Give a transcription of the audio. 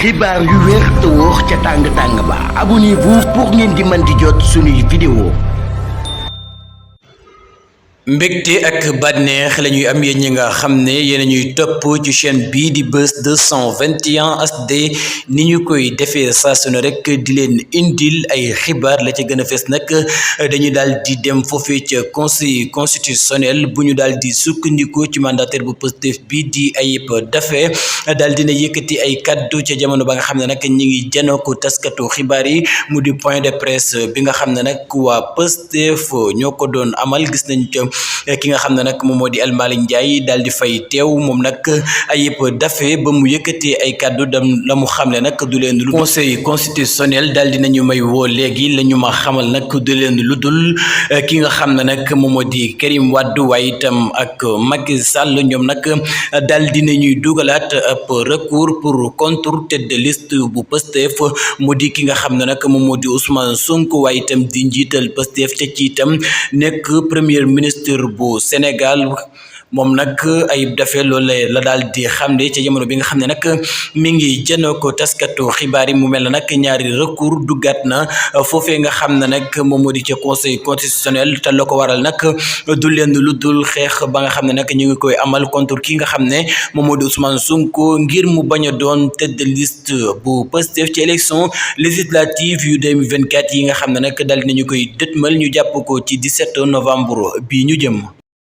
xibaar yu wér te wóor ca tàng ba abonnez-vous pour ngeen di mën di jot suñuy vidéo. mbégte ak bànneex la ñuy am yéen ñi nga xam ne yéen ñuy topp ci chaîne bii di Buzz 221 HD ni ñu koy defee saa su ne rek di leen indil ay xibaar la ca gën a fees nag dañu daal di dem foofee ca conseil constitutionnel bu ñu daal di sukkandiku ci mandataire bu Pastef bii di Ayib Daffé daal dina yëkkati ay kaddu ca jamono ba nga xam ne nag ñi ngi janoo ko taskatu xibaar yi mu di point de presse bi nga xam ne nag waa Pastef ñoo ko doon amal gis nañ ca ki nga xam ne nag moom moo di El Malick Ndiaye daal di fay teew moom nag Ayib Daffé ba mu yëkkatee ay kàddu dem la mu xam ne nag du leen lu conseil constitutionnel daal di nañu may woo léegi la ñu ma xamal nag du leen lu dul ki nga xam ne nag moom moo di Karim Wade waaye itam ak Macky Sall ñoom nag daal di nañuy dugalaat ab recours pour contre tête de liste bu Pastef mu di ki nga xam ne nag moom moo di Ousmane Sonko waaye itam di njiital Pastef te ci itam nekk premier ministre bu Sénégal moom nag Ayib Daffé loolu la daal di xamle ca jamono bi nga xam ne nag mi ngi jënoo ko taskatu xibaar yi mu mel na nag ñaari recours duggaat na foofee nga xam ne nag moom moo di ca conseil constitutionnel te la ko waral nag du leen lu dul xeex ba nga xam ne nag ñu ngi koy amal contre ki nga xam ne moom moo di Ousmane Sonko ngir mu bañ a doon tête de liste bu Pastef ci élection législative yu 2024 yi nga xam ne nag daal nañu koy dëtmal ñu jàpp ko ci 17 novembre bii ñu jëm.